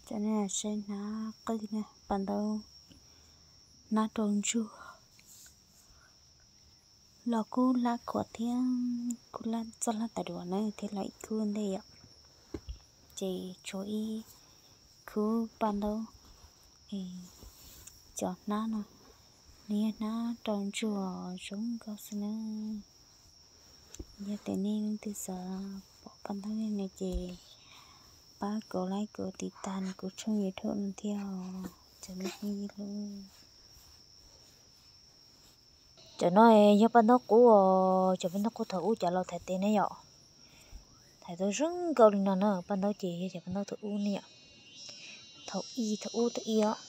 Cov nej saib hnab qwj na, paj ntaub hnab rau ntsuag los kuj hlab khuav thiab, kuj hlab txoj hlab tais duav na thiab los ib khub ntej yom. Ces tshuav ib khub paj ntaub, cov hnab no nws yog hnab rau ntsuag zoo nkauj xwb na. Yog tias nej leej twg xav pom paj ntaub no ces pab kuv like kuv tiv tas kuv tshooj YouTube no thiab os cov me phooj ywg hlub. Cov no yog paj ntaub qub os, cov paj ntaub qub thaum ub cov laus thaiv tes ne yom. Thaiv tau zoo nkauj li no na, paj ntaub ces yog cov paj ntaub thaum ub ne yom. Thaum ub thaum ub thaum ub os,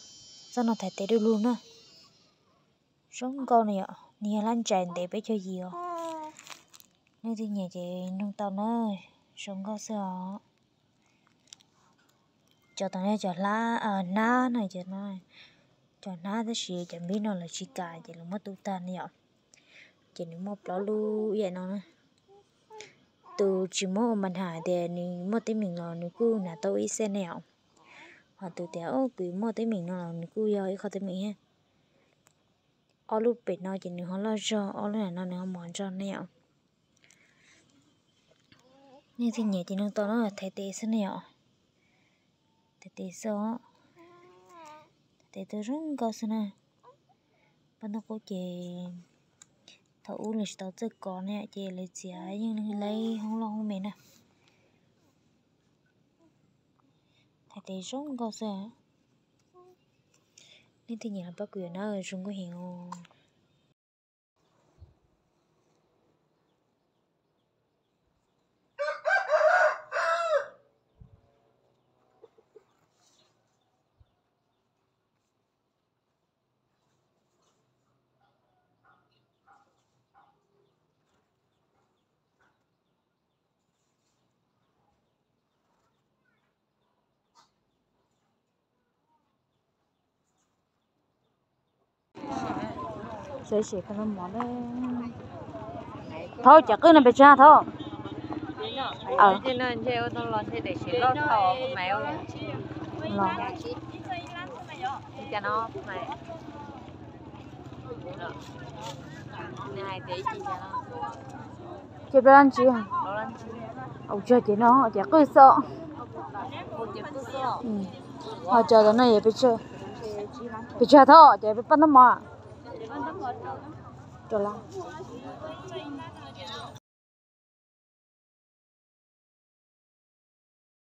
txoj no thaiv tes du lug na. Zoo nkauj no yom, nws yog hlab ntsais ntev peb caug yim os. Nej leej twg nyiam ces nug tau na, zoo nkauj xwb os. Cov tom no cov hlab hnab no, cov hnab tab sis cov npib no lawv tsis kam ces lawv muab tu tag ne yom. Ces nws muaj plaub lub ib yam no na. Tus tsis muab ua mas hais tias nws muaj teeb meem los nws kuj hnav tau ib xej ne yom. Ho tus tias kuv muaj teeb meem no los nws kuj yog ib qho teeb meem thiab. Ob lub pem no ces nws ho loj zog, ob lub no nws ho mos zog ne yom. Nej leej twg nyiam ces nug tau na, thaiv tes xwb ne yom. Thaiv tes xwb os. Thaiv tes tau zoo nkauj xwb na. Paj ntaub qub ces thaum ub lawv tsis tau txawj kov ne ces lawv txiav yeej laib hoob loj hoob me na. Thaiv tes zoo nkauj xwb. Nej leej twg nyiam los pab kuv yuav na, zoo nkauj heev os. Thaub, cov qwj no pes tsawg thaub? Ces peb lab ntsib, ua tsuag ces no ces qwj xwb. Ho cov no pes tsawg thaub, ces peb paj ntaub mov.